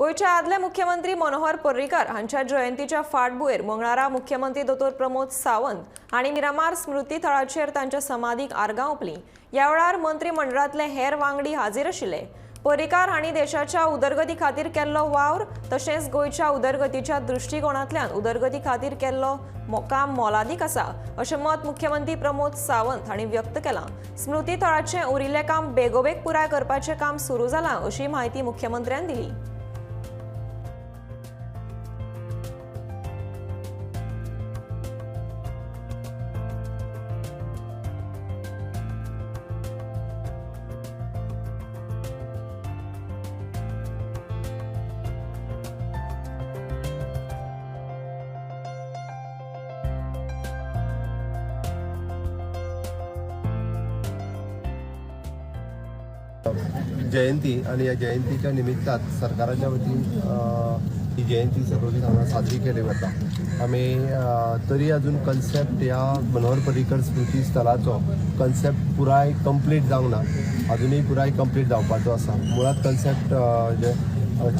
गोंयचे आदले मुख्यमंत्री मनोहर पर्रीकार हांच्या जयंतीच्या फाटभुंयेर मंगळारा मुख्यमंत्री दोतोर प्रमोद सावंत हांणी मिरामार स्मृती थळाचेर तांच्या समाधीक आर्गां ओंपलीं. ह्या वेळार मंत्रीमंडळांतले हेर वांगडी हाजीर आशिल्ले. पर्रीकार हांणी देशाच्या उदरगती खातीर केल्लो वावर तशेंच गोंयच्या उदरगतीच्या दृश्टिकोणांतल्यान उदरगती खातीर केल्लो काम मोलादीक आसा अशें मत मुख्यमंत्री प्रमोद सावंत हांणी व्यक्त केलां. स्मृती थळाचें उरिल्लें काम बेगोबेग पुराय करपाचें काम सुरू जालां अशी म्हायती मुख्यमंत्र्यान दिली. जयंती आणि ह्या जयंतीच्या निमित्तान सरकाराच्या वतीन ही जयंती सदोदीत हांगा साजरी केली वता. आमी तरी अजून कन्सेप्ट ह्या मनोहर पर्रीकर स्मृती स्थलाचो कन्सेप्ट पुराय कंप्लीट जावंक ना, अजुनूय पुराय कंप्लीट जावपाचो आसा. मुळात कन्सेप्ट जे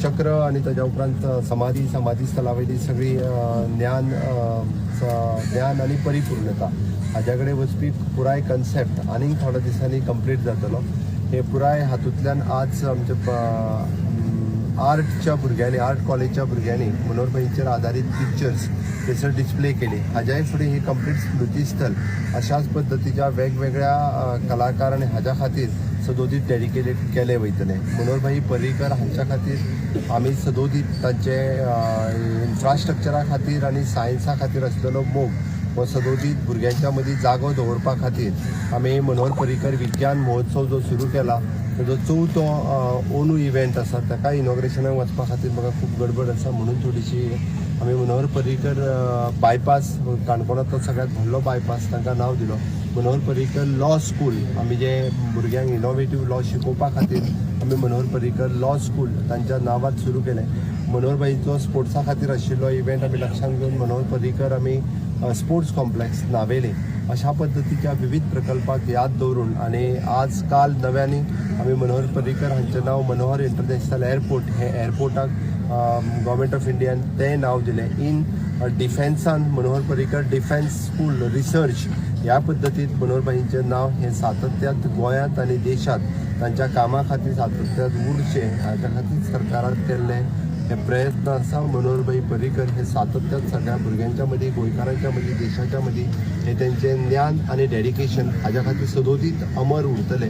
चक्र आनी ताज्या उपरांत समाधी, समाधी स्थला वयली सगळी ज्ञान ज्ञान आनी परिपूर्णता हाज्या कडेन वचपी पुराय कन्सेप्ट आनीक थोड्या दिसांनी कंप्लीट जातलो. हे पुराय हातूंतल्यान आज आमच्या आर्टच्या भुरग्यांनी, आर्ट कॉलेजच्या भुरग्यांनी मनोहर भाईंचेर आदारीत पिक्चर्स थंयसर डिस्प्ले केली. हाज्याय फुडें ही कंप्लीट स्मृतीस्थल अशाच पद्दतीच्या वेगवेगळ्या कलाकार आनी हाज्या खातीर सदोदीत डेडिकेटेड केले वयतले. मनोहर भाई पर्रीकर हांच्या खातीर आमी सदोदीत तांचे इन्फ्रास्ट्रक्चरा खातीर आनी सायन्सा खातीर आसलेलो मोग हो सदोदीत भुरग्यांच्या मदीं जागो दवरपा खातीर आमी मनोहर पर्रीकर विज्ञान महोत्सव जो सुरू केला ताजो चवथो अंदू इव्हेंट आसा, ताका इनॉग्रेशनाक वचपा खातीर म्हाका खूब गडबड आसा म्हणून थोडीशी आमी मनोहर पर्रीकर बायपास, काणकोणांतलो सगळ्यांत व्हडलो बायपास, तांकां नांव दिलो. मनोहर पर्रीकर लॉ स्कूल आमी जे भुरग्यांक इनोवेटीव लॉ शिकोवपा खातीर आमी मनोहर पर्रीकर लॉ स्कूल तांच्या नांवात सुरू केलें. मनोहर भाईचो स्पोर्ट्सा खातीर आशिल्लो इव्हेंट आमी लक्षांत घेवन मनोहर पर्रीकर आमी स्पोर्ट्स कॉम्प्लेक्स नावेले अशा पद्दतीच्या विविध प्रकल्पाक याद दवरून आनी आज काल नव्यानी आमी मनोहर पर्रीकर हांचें नांव मनोहर इंटरनॅशनल एअरपोर्ट हे एअरपोर्टाक गव्हर्मेंट ऑफ इंडियान तें नांव दिलें. इन डिफेन्सान Manohar Parrikar defence school research ह्या पद्दतीत मनोहर भाईंचें नांव हें सातत्यांत गोंयांत आनी देशांत तांच्या कामा खातीर सातत्यांत उरचें हाच्या खातीर सरकारान केल्ले हे प्रयत्न आसा. मनोहर भाई पर्रीकर हे सातत्यान सगळ्या भुरग्यांच्या मदीं, गोंयकारांच्या मदीं, देशाच्या मदीं हे तेंचें ज्ञान आनी डेडिकेशन हाज्या खातीर सदोदीत अमर उरतलें.